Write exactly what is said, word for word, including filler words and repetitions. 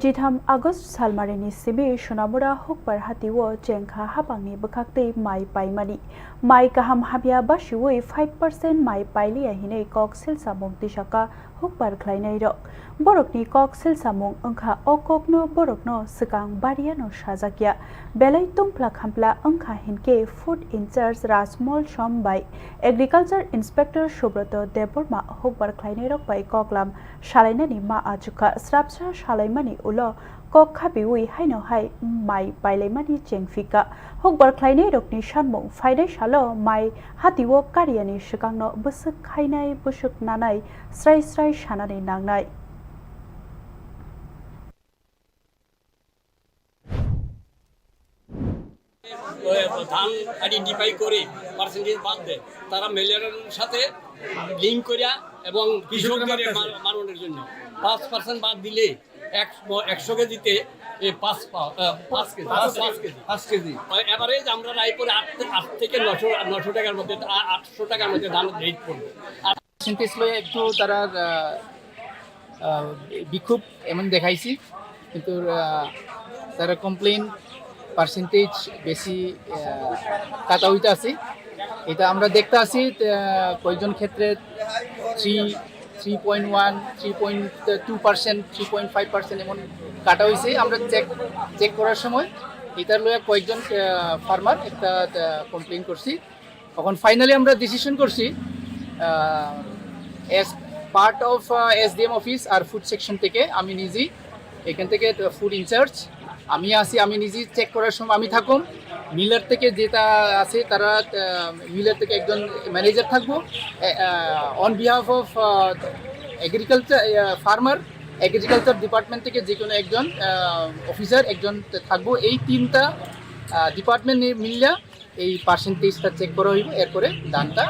Jitham August salmarini simi Sonamura hukbar hatio chengkha hapangni bwkhaktwi mai paimani. Mai kaham hamya basiwi five percent mai pailiya hinwi kok silsamung tisaka hukbar khlainairok. Borokni kok silsamung wngkha, o kokno borokno swkang bariano sajakya. Belai tungphla khampla wngkha hinkhe food in charge Rajmol Som bai Agriculture Inspector Subroto Debbarma hukbar khlainairok bai koklam salainani ma achukha. Srapsa salaimani ulo kok khapiwi haino hai mai pailaimani chengphika. Hukbar khlainairokni sanmung, phainai salo mai hatio kariyani swkangno bwswk khainai, bwswk nanai srai srai sanani nangnai. ধান আইডেন্টিফাই করে পার্সেন্টেজ বাদ দেয়, তারা মিলারের সাথে লিঙ্ক করিয়া এবং কৃষকদের মা- মারণের জন্য পাঁচ পার্সেন্ট বাদ দিলে একশো একশো কেজিতে এই পাঁচ পা- আহ, পাঁচ কেজি পাঁচ কেজি পাঁচ কেজি। এভারেজ আমরা রায়পুরে আট আট থেকে নশো নশো টাকার মধ্যে আ- আটশো টাকার মধ্যে ধান রেট পড়বে। আর পার্সেন্টেজ লইয়া একটু তারার আহ, আহ, বিক্ষোভ এমন দেখাইছি, কিন্তু আহ, তারা কমপ্লেন পার্সেন্টেজ বেশি আহ, কাটা হইতে আছে। এটা আমরা দেখতে আছি আহ, কয়েকজন ক্ষেত্রে three three point one three point two percent three point five percent এমন কাটা হয়েছে। আমরা চেক চেক করার সময় এটার লইয়া কয়েকজন ফার্মার একটা কমপ্লেন করছি। এখন ফাইনালি আমরা ডিসিশন করছি, as part of SDM office আর ফুড সেকশন থেকে আমি নিজেই এখান থেকে ফুড ইনচার্জ আমি আছি। আমি নিজেই চেক করার সময় আমি থাকুম, মিলার থেকে যেটা আছে তারা, মিলার থেকে একজন ম্যানেজার থাকবো। On behalf of agriculture farmer, agriculture department থেকে যে কোনো একজন অফিসার একজন থাকবো। এই তিনটা ডিপার্টমেন্ট মিলিয়া এই পার্সেন্টেজটা চেক করা হইব, এরপরে ধানটা